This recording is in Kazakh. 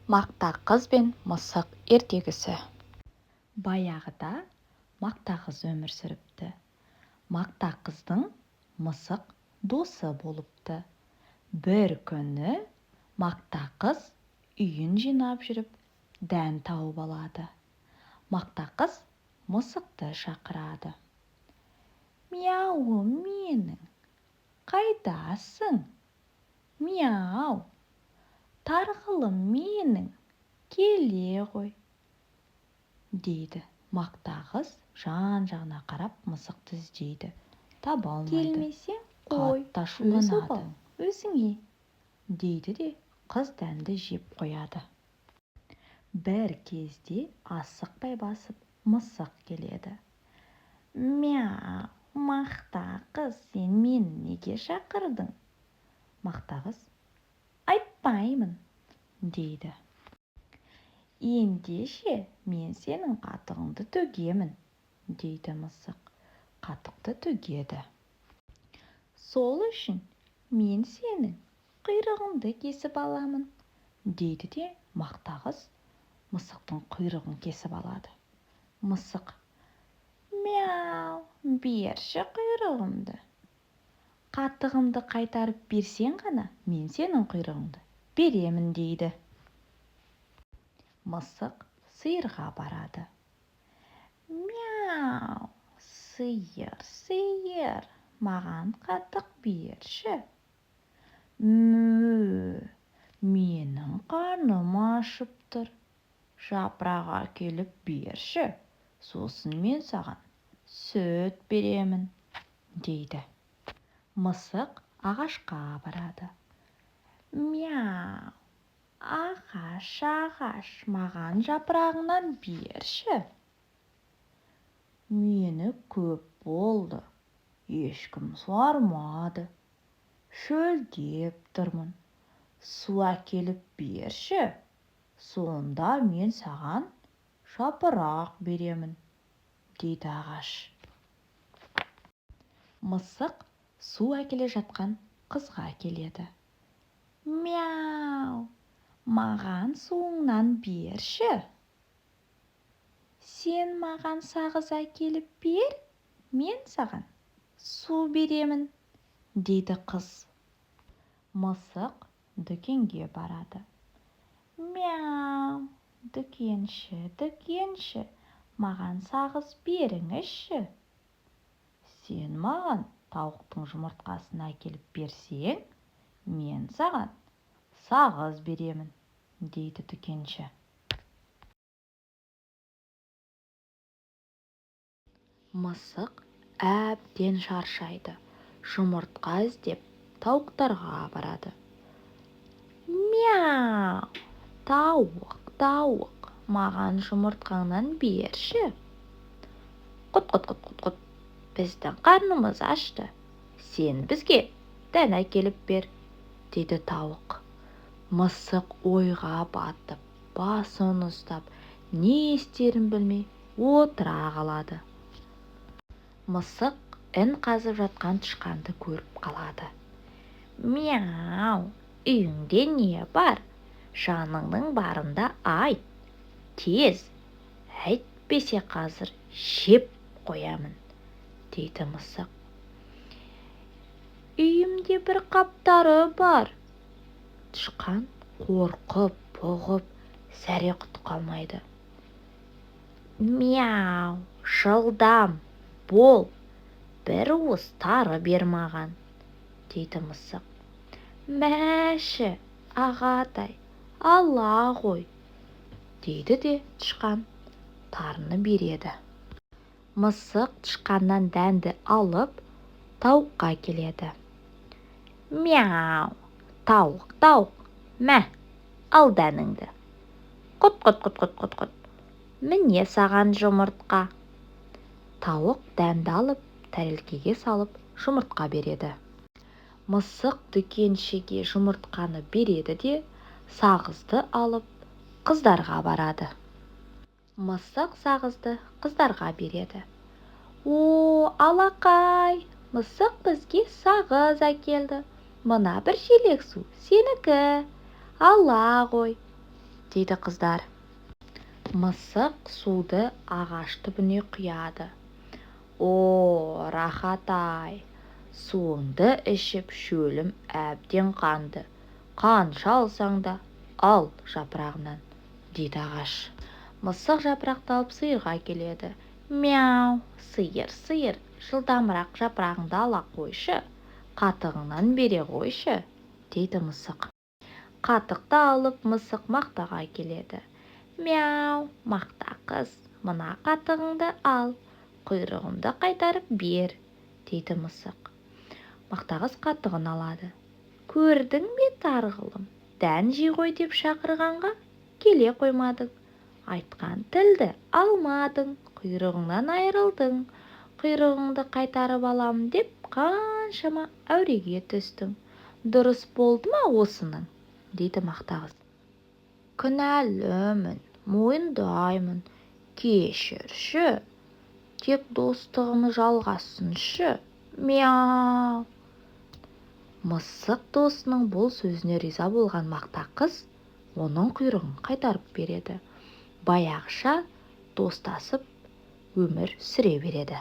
Мақта қыз бен мысық ертегісі. Баяғыда Мақта қыз өмір сүріпті. Мақта қыздың мысық досы болыпты. Бір күні Мақта қыз үйін жинап жүріп, дән тауып алады. Мақта қыз мысықты шақырады. Мяуым менің, қайдасың? Мяу! Тарғылым менің, келе ғой, дейді. Мақта қыз жан-жағына қарап мысықты іздейді. Таба алмайды. Келмесең қой, Қатты өз ашуланады. обалың өзіңе. Дейді де қыз дәнді жеп қояды. Бір кезде асықпай басып мысық келеді. Мяу, Мақта қыз, сен мені неге шақырдың? Мақта қыз: айтпаймын, дейді. Ендеше мен сенің қатығыңды төгемін, дейді мысық. Қатықты төгеді. Сол үшін мен сенің құйрығыңды кесіп аламын, дейді де Мақта қыз мысықтың құйрығын кесіп алады. Мысық: мяу, берші құйрығымды. Қатығымды қайтарып берсең ғана мен сенің құйрығыңды беремін, дейді. Мысық сиырға барады. Мяу, сиыр, сиыр, маған қатық берші. Мө, менің қарным ашып тұр. Жапырақ әкеліп берші, сосын мен саған сүт беремін, дейді. Мысық ағашқа барады. Мяу, ағаш, ағаш, маған жапырағыңнан берші. Мені көп болды, ешкім суармады. Шөлдеп тұрмын. Су әкеліп берші, сонда мен саған жапырақ беремін, дейді ағаш. Мысық су әкеле жатқан қызға келеді. Мяу, маған суыңнан берші. Сен маған сағыз әкеліп бер, мен саған су беремін, дейді қыз. Мысық дүкенге барады. Мяу, дүкенші, дүкенші, маған сағыз беріңізші. Сен маған тауықтың жұмыртқасын әкеліп берсең, мен саған сағыз беремін, дейді дүкенші. Мысық әбден шаршайды. Жұмыртқа іздеп тауықтарға барады. Мяу, тауық, тауық, маған жұмыртқаңнан берші. Құт, құт, құт, құт, құт, біздің қарнымыз ашты. Сен бізге дән әкеліп бер, дейді тауық. Мысық ойға батып, басын ұстап, не істерін білмей отыра қалады. Мысық ін қазып жатқан тышқанды көріп қалады. Мяу, үйіңде не бар? Жаныңның барында айт. Тез, әйтпесе қазір жеп қоямын, дейді мысық. Үйімде бір қап тары бар. Тышқан қорқып, бұғып, зәре құты қалмайды. Мяу, жылдам бол, бір уыс тары бер маған, дейді мысық. Мәші, ағатай, ала ғой, дейді де тышқан тарыны береді. Мысық тышқаннан дәнді алып, тауыққа келеді. Мяу, тауық, тауық, мә, ал дәніңді. Құт, құт, құт, құт, құт, құт, міне саған жұмыртқа. Тауық дәнді алып, тәрелкеге салып, жұмыртқа береді. Мысық дүкеншіге жұмыртқаны береді де, сағызды алып, қыздарға барады. Мысық сағызды қыздарға береді. О, алақай, мысық бізге сағыз әкелді. Мына бір шелек су сенікі, ала ғой, дейді қыздар. Мысық суды ағаш түбіне құяды. О, рахат-ай! Суыңды ішіп, шөлім әбден қанды. Қанша алсаң да, ал жапырағынан, дейді ағаш. Мысық жапырақты алып сиырға келеді. Мяу, сиыр, сиыр, жылдамырақ жапырағыңды ала қойшы, қатығыңнан бере қойшы, дейді мысық. Қатықты алып, мысық мақтаға келеді. Мяу, мақта қыз, мына қатығыңды ал, құйрығымды қайтарып бер, дейді мысық. Мақта қыз қатығын алады. Көрдің бе, тарғылым, дән жей ғой деп шақырғанға келе қоймадың. Айтқан тілді алмадың, құйрығыңнан айырылдың. Құйрығыңды қайтарып аламын деп қаншама әуреге түстің. Дұрыс болды ма осының? Дейді мақта қыз. Кінәлімін, мойындаймын, кешірші, тек достығымыз жалғассыншы, мяу. Мысық досының бұл сөзіне риза болған мақта қыз оның құйрығын қайтарып береді. Баяғыша достасып өмір сүре береді.